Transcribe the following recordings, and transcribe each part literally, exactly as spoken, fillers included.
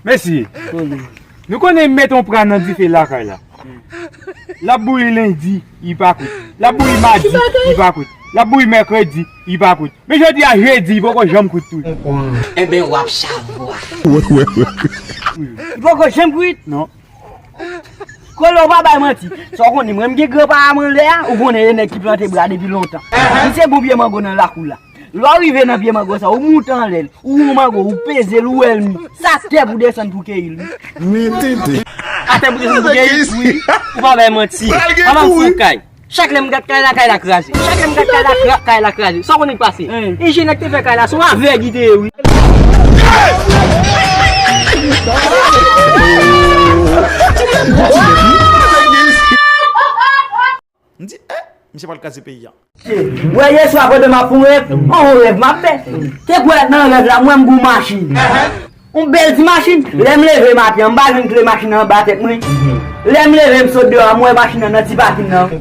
Mesye, nou konnen met yon pran nan dife lakay la. L ap bouyi lendi, li pa kwit. L ap bouyi madi, li pa kwit. L ap bouyi mèkredi, li pa kwit. Men jodi a jedi, li poko janm kwit tou. Enben, w ap savwa. Li poko janm kwit? Non. Kolo, w pa bay manti. Sa w konnen, mwen, m gen granpapa mwen anlè a, ou konnen e nèg ki plante bra depi lontan. Li se bon pye mango nan lakou la. Lè w rive nan pye mango sa, ou moute anlè l, ou wè yon mango, ou peze l, ou wè l mi. Sa atè pou desann pou keyi l, wi. Atè pou desann pou keyi l, wi. Ou pa bay manti. Anvan m fè yon kay. Chak lè m gad kay la, kay la kraze. Chak lè m gad kay la, kay la kraze. Sa w konnen k pase? Enjenyè k te fè kay la, se yon avèg li te ye, wi. M di, eh, misye pral kraze peyi a. Wè, yè swa pandan m ap fè yon rèv, yon rèv m ap fè. Te kwè nan rèv la, m wè m gen yon machin. Yon bèl ti machin. Lè m leve maten an, m pa jwenn kle machin nan anba tèt mwen. Lè m leve, m sot deyò a, m wè machin nan nan ti pakin nan.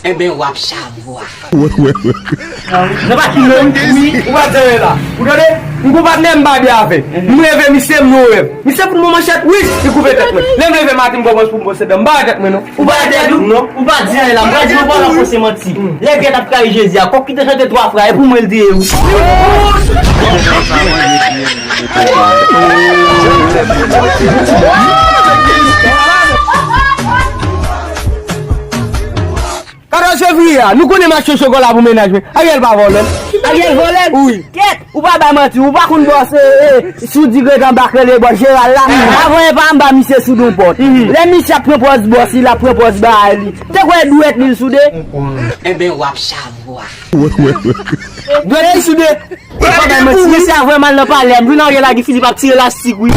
Enben, w ap savwa. Nan pakin nan, wi. Ou pa t janm la. Ou tande? M gon patnè m pa byen avè. M leve, misye m yon rèv. Misye fout mwen manchèt, wi, li koupe tèt mwen. Lè m leve maten, m pran pòz pou m bwose dan, m pa wè tèt mwen, non. Ou pa wè tèt ou? Non. Ou pa di anyen la, m pa di ou pa la fòse manti. Lè gèt ap trayi Jezi a, kòk ki te chante twa fwa, e pou mwen l te ye, wi. Katòz fevriye a, nou konnen m achte chokola pou mennaj mwen. Ariel pa vòlè. Ariel vòlè? Wi. Kèt, ou pa bay manti, ou pa konn bòs, e, e, si w di Gredan bak rele bòs Jeral la. Avan e pa anba misye sou yon pòt. Lè misye ap pran pòz bòs li, l ap pran pòz bagay li. Te kwè dwèt li l soude? Enben, w ap savwa. Dwèt li soude. Ou pa bay manti, mesye a vrèman al nan palè. M jwenn Ariel ak Guy Philippe ap tire lastik, wi.